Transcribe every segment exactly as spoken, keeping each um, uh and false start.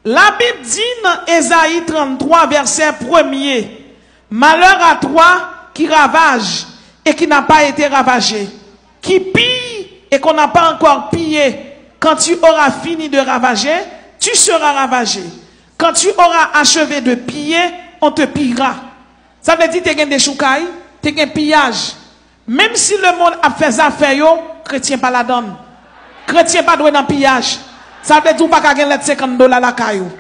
Labib di nan Ezayi tranntwa, vèsè premye, Malheur à toi qui ravage et qui n'a pas été ravagé, qui pille et qu'on n'a pas encore pillé. Quand tu auras fini de ravager, tu seras ravagé. Quand tu auras achevé de piller, on te pillera. Sa vle di te gen dechoukay, te gen piyaj. Menm si lemonn ap fè zafè yo, kretyen pa ladan l. Kretyen pa dwe nan piyaj. Sa vle di ou pa ka gen lèt senkant dola lakay ou.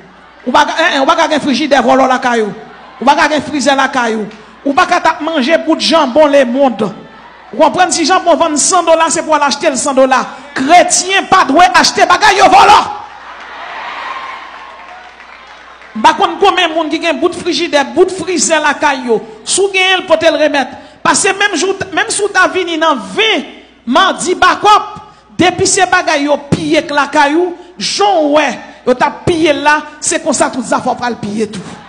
Ou pa ka, en, en, ou pa ka gen frijidè vòlò lakay ou. Ou pa ka gen frizè lakay ou. Ou pa ka t ap manje bout janbon lemonn. Ou konprann, si janbon vann san dola, se pou w al achte l san dola. Kretyen pa dwe achte bagay yo vòlò. M pa konn konbyen moun ki gen bout frijidè, bout frizè lakay yo. Si w genyen l, pote l remèt. Paske menm jou, menm si w ta vini nan ven madi bakòp, depi se bagay yo piye k lakay ou, jan w wè yo t ap piye l la, se konsa tout zafè w pral piye tou.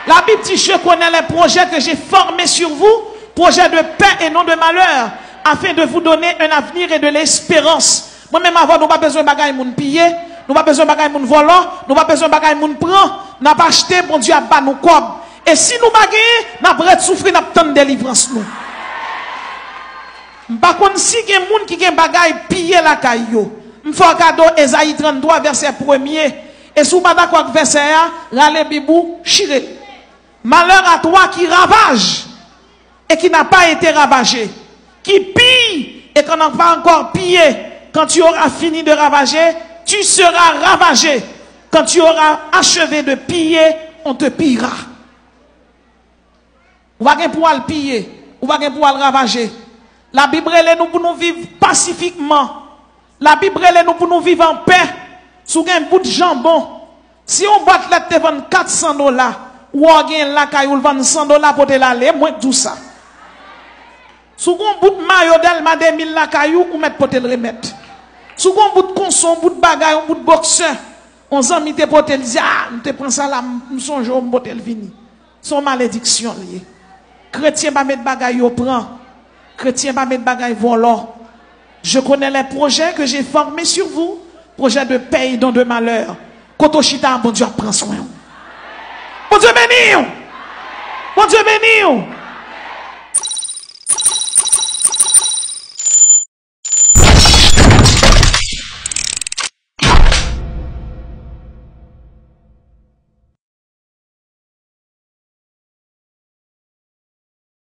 Labib di, Je connais les projets que j'ai formés sur vous, projets de paix et non de malheur, afin de vous donner un avenir et de l'espérance. Mwen menm avè w, nou pa bezwen bagay moun piye, nou pa bezwen bagay moun vòlò, nou pa bezwen bagay moun pran. N ap achte, Bondye ap ba nou kòb. E si nou pa genyen, n ap ret soufri, n ap tann delivrans nou. M pa konn si gen moun ki gen bagay piye lakay yo. M fè w kado Ezayi tranntwa, vèsè premye. E si w pa dakò ak vèsè a, rale Bib ou, chire l. Malheur à toi qui ravage et qui n'a pas été ravagé, qui pille et qu'on n'a pas encore pillé. Quand tu auras fini de ravager, tu seras ravagé. Quand tu auras achevé de piller, on te pillera. Ou pa gen pou al piye, ou pa gen pou al ravaje. Labib rele nou pou nou viv pasifikman. Labib rele nou pou nou viv anpè. Si w gen bout janbon, si yon bwat lèt te vann kat san dola, ou wè w gen lakay ou l vann san dola, pote l ale, mwen k di w sa. Si w gen yon bout mayo Dèlma de mil lakay ou, ou mèt pote l remèt. Si w gen yon bout konson, yon bout bagay, yon bout boksè, yon zanmi te pote l, li di, a, m te pran sa la, m, m sonje w, m pote l vini. Se yon malediksyon l ye. Kretyen pa met bagay yo pran. Kretyen pa met bagay vòlò. Je connais les projets que j'ai formés sur vous, projets de paix et non de malheur. Kote w chita, Bondye ap pran swen w. Bondye beni w. Bondye beni w.